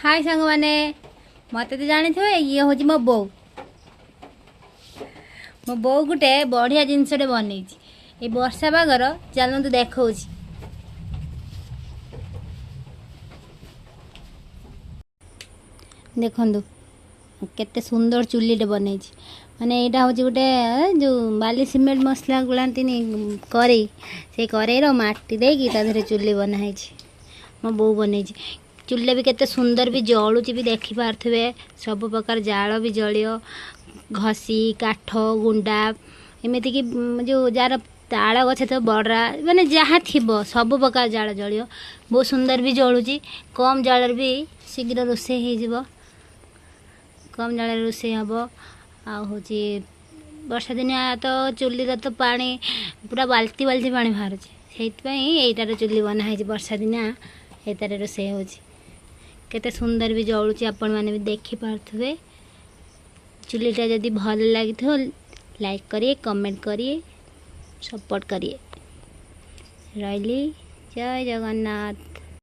High ସାଙ୍ଗମାନେ, ମୋତେ ତ ଜାଣିଥିବେ, ଇଏ ହେଉଛି ମୋ ବୋଉ। ମୋ ବୋଉ ଗୋଟେ ବଢ଼ିଆ ଜିନିଷଟେ ବନେଇଛି ଏଇ ବର୍ଷା ପାଗର। ଚାଲନ୍ତୁ ଦେଖାଉଛି। ଦେଖନ୍ତୁ କେତେ ସୁନ୍ଦର ଚୁଲିଟେ ବନେଇଛି। ମାନେ ଏଇଟା ହେଉଛି ଗୋଟେ ଯେଉଁ ବାଲି ସିମେଣ୍ଟ ମସଲା ଗୋଳାନ୍ତିନି କରେଇ, ସେଇ କରେଇର ମାଟି ଦେଇକି ତା ଦେହରେ ଚୁଲି ବନା ହେଇଛି। ମୋ ବୋଉ ବନେଇଛି। ଚୁଲିଟା ବି କେତେ ସୁନ୍ଦର ବି ଜଳୁଛି ବି ଦେଖିପାରୁଥିବେ। ସବୁ ପ୍ରକାର ଜାଳ ବି ଜଳିବ, ଘଷି, କାଠ ଗୁଣ୍ଡା, ଏମିତିକି ଯେଉଁ ଯାହାର ତାଳ ଗଛ ଥିବ, ବଡ଼ା, ମାନେ ଯାହା ଥିବ ସବୁ ପ୍ରକାର ଜାଳ ଜଳିବ। ବହୁତ ସୁନ୍ଦର ବି ଜଳୁଛି। କମ୍ ଜାଳରେ ବି ଶୀଘ୍ର ରୋଷେଇ ହେଇଯିବ। କମ୍ ଜାଳରେ ରୋଷେଇ ହେବ। ଆଉ ହେଉଛି ବର୍ଷା ଦିନିଆ ତ ଚୁଲିରେ ତ ପାଣି ପୁରା ବାଲ୍ଟି ବାଲ୍ଟି ପାଣି ବାହାରୁଛି, ସେଇଥିପାଇଁ ଏଇଟାରେ ଚୁଲି ବନା ହେଇଛି। ବର୍ଷା ଦିନିଆ ଏଇଟାରେ ରୋଷେଇ ହେଉଛି। କେତେ ସୁନ୍ଦର ବି ଜଳୁଛି, ଆପଣମାନେ ବି ଦେଖିପାରୁଥିବେ। ଚୁଲିଟା ଯଦି ଭଲ ଲାଗିଥିବ ଲାଇକ୍ କରିବେ, କମେଣ୍ଟ କରିବେ, ସପୋର୍ଟ କରିବେ। ରହିଲି, ଜୟ ଜଗନ୍ନାଥ।